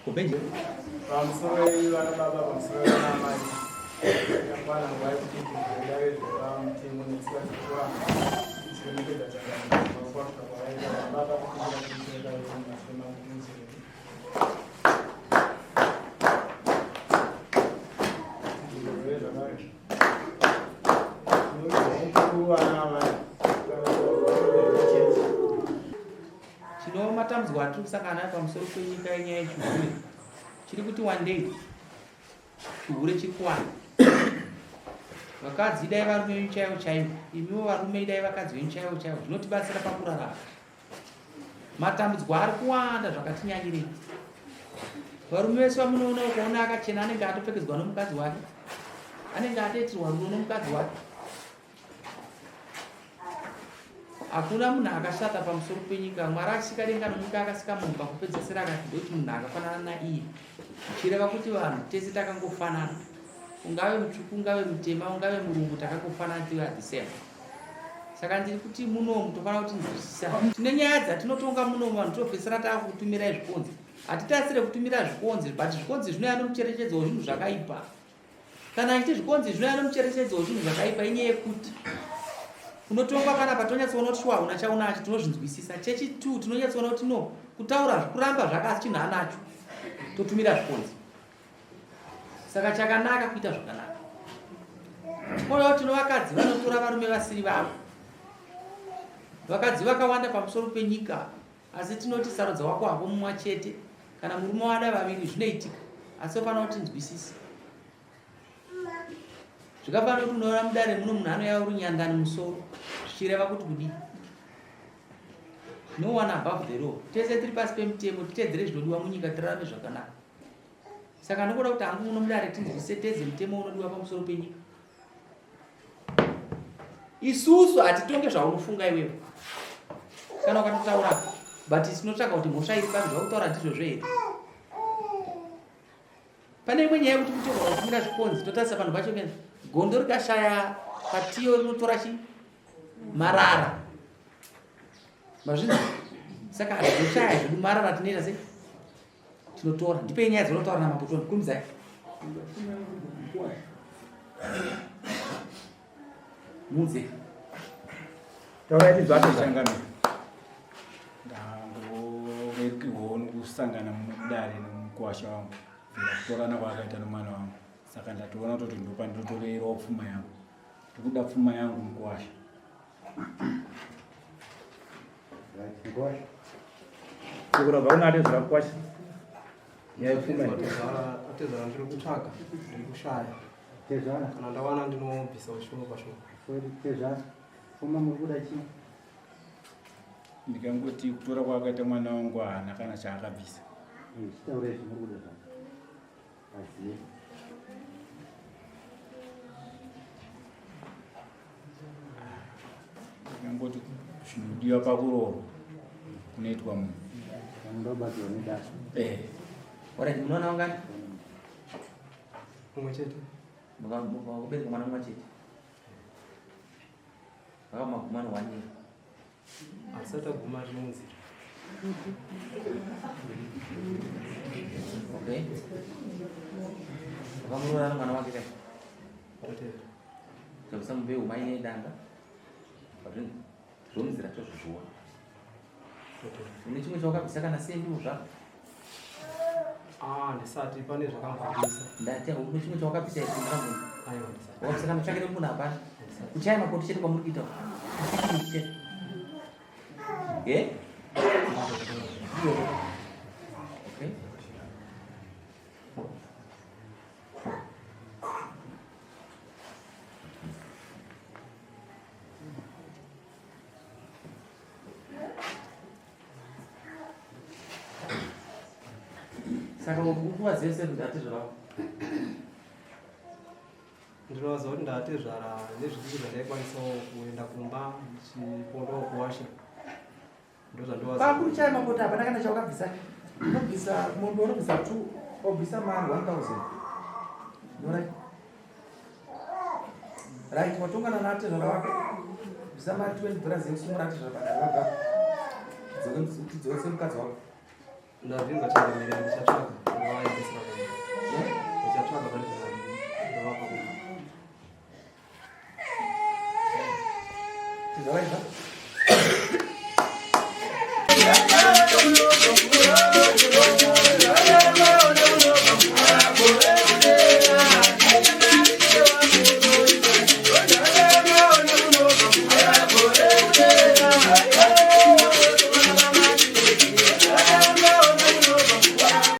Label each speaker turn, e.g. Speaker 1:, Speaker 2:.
Speaker 1: Kubenje.
Speaker 2: Pamusoro vana baba, pamusoro vana amai. Yakwana nguva yekuti tiendare zvepamutemo netsika dzechivanhu. Tichiremekedza changamire pakukwatuka kwavaita baba kupindira kumusoro kavemasema mumusoro.
Speaker 1: Tino matambudziko atiri kusangana nayo pamusoro penyika yenyaya yechihure chiri kuti wandei chihure chiri kuwanda vakadzi idai varume venyu chaivo chaivo imiwo varume idai vakadzi venyu chaivo chaivo zvinotibatsira pakurarama Matambudziko ari kuwanda zvakatinyanyirei. Varume vese vamunoona ukaona akachena anenge atopfekedzwa nomukadzi wake, anenge atoitirwa rudo nomukadzi wake. Hakuna munhu akashata pamusoro penyika. Mwari achisika denga nonyika akasika munhu pakupedzesera akati ndoti munhu akafanana naiye, zvichireva kuti vanhu tese takangofanana. Ungave mutsvuku, ungave mutema, ungave murungu, takangofanana tiri the same. Saka ndiri kuti munomu tofanira kuti nzwisisa. Tine nyaya dzatinotonga munomu vanhu topedzisira takutumirai zvikonzi. Hatitarisire kutumira zvikonzi but zvikonzi zvinouya nomucherechedzo wezvinhu zvakaipa. Kana achiti zvikonzi zvinouya nomucherechedzo wezvinhu zvakaipa inyaya yekuti unotongwa panapa tonyatsoona kuti shuwa hauna chaunacho tinozvinzwisisa. Chechi two tinonyatsoona kuti no kutaura zvikuramba zvakasi chinhu anacho totumira zvikonzi. Saka chakanaka kuita zvakanaka. Koyo tino vakadzi vanotora varume vasiri vavo. Vakadzi vakawanda pamusoro penyika asi tinoti sarudza wako hako mumwa chete kana murume wada vaviri zvinoitika asi ofanira kuti nzwisise. Zvikafanira kuti unoona mudare muno munhu anouya uri nyandani musoro zvichireva kuti kudii? No one above the law. Tese tiri pasi pemutemo titedzere zvinodiwa munyika tirarame zvakanaka. Saka ndinoda kuti hangu muno mudare tinzwise teze mutemo unodiwa pamusoro penyika. Isusu hatitonge zvaunofunga iwewe. Kana ukatotaura but tinotsvaka kuti mhosva iri papi zvakutaura ndizvozvo here. Pane imwe nyaya yekuti kutogona kutumira zvikonzi totarisa vanhu vacho kena gondo rikashaya patiyo rinotora chi marara. Mazvinzwa? Saka hazvizoshaya zvedu marara tinoita sei? Tinotora. Ndipei nyaya dzinotaura namambo Tony. Kumidzai. Mudze.
Speaker 2: Taurai tizvate changamire. Ndangorerukirwawo nokusangana mudare nomukuwasha wangu. Kutorana kwaakaita nomwana wangu. Saka ndatoona kutoti ndopandinotoreirawo pfuma yangu. Ndikuda pfuma yangu mukuwasha.
Speaker 3: Kurabva kuna atezvara kukwasha. Nyaya yepfuma iyi.
Speaker 4: Atezvara ndiri kutsvaga, ndiri kushaya.
Speaker 5: Tezvara.
Speaker 4: Kana ndawana ndinobvisa ushoma pashoma.
Speaker 5: Sorry, tezvara. Pfuma muri kuda chii?
Speaker 2: Ndikangoti kutora kwaakaita mwana wangu haana kana chaakabvisa.
Speaker 5: Eh, chitaurai zvamuri kuda zvangu. Azive.
Speaker 2: Ndikangoti zvinodiwa pakuroorwa kunoitwa munhu.
Speaker 5: Vanoda kubatsirwa nedare.
Speaker 2: Eh.
Speaker 1: Alright, munoona wangani?
Speaker 4: Mumwe chete.
Speaker 1: Mukabereka mwana mumwe chete. Vakamaguma no one year.
Speaker 4: Asati aguma ari munzira.
Speaker 1: Okay. Vakamuroora mwana wake kai?
Speaker 4: Totenda.
Speaker 1: Zvekusa mubeu mai nedanga. Zvinhu zvomunzira tozvizviona. Une chimwe chawakabvisa kana sendiwo zvako?
Speaker 4: Ah, ndisati pane zvakambobvisa.
Speaker 1: Ndati une chimwe chawakabvisa here ndakambonzi.
Speaker 4: Aiwa ndisati.
Speaker 1: Wakabvisa kana tsvakire munhu hapana. Kuchaya makoti chete kwamuri kuita. Chete. Eh? Okay. Saka ukuvaziva sei kuti atezvara vako?
Speaker 4: Ndinovaziva kuti ndatezvara nezvidiki zvandaikwanisawo kuenda kumba ndichipondawo kuwasha. Ndozvandovaziva.
Speaker 1: Pakuru chai makota hapana kana chaukabvisa. Unobvisa mombe unobvisa 2 obvisa mari 1000. Right. Right, watongana naatezvara wako. Bvisa mari 20 dollars yekusumura atezvara padare vabva. Tidzoke mukadzi wako.
Speaker 4: Ndazvinzwa changamire, ndichatsvaga ndinovaendesera kumba. Ndichatsvaga pane zvinhu ndovapa kumba.
Speaker 1: Tizvaraibva.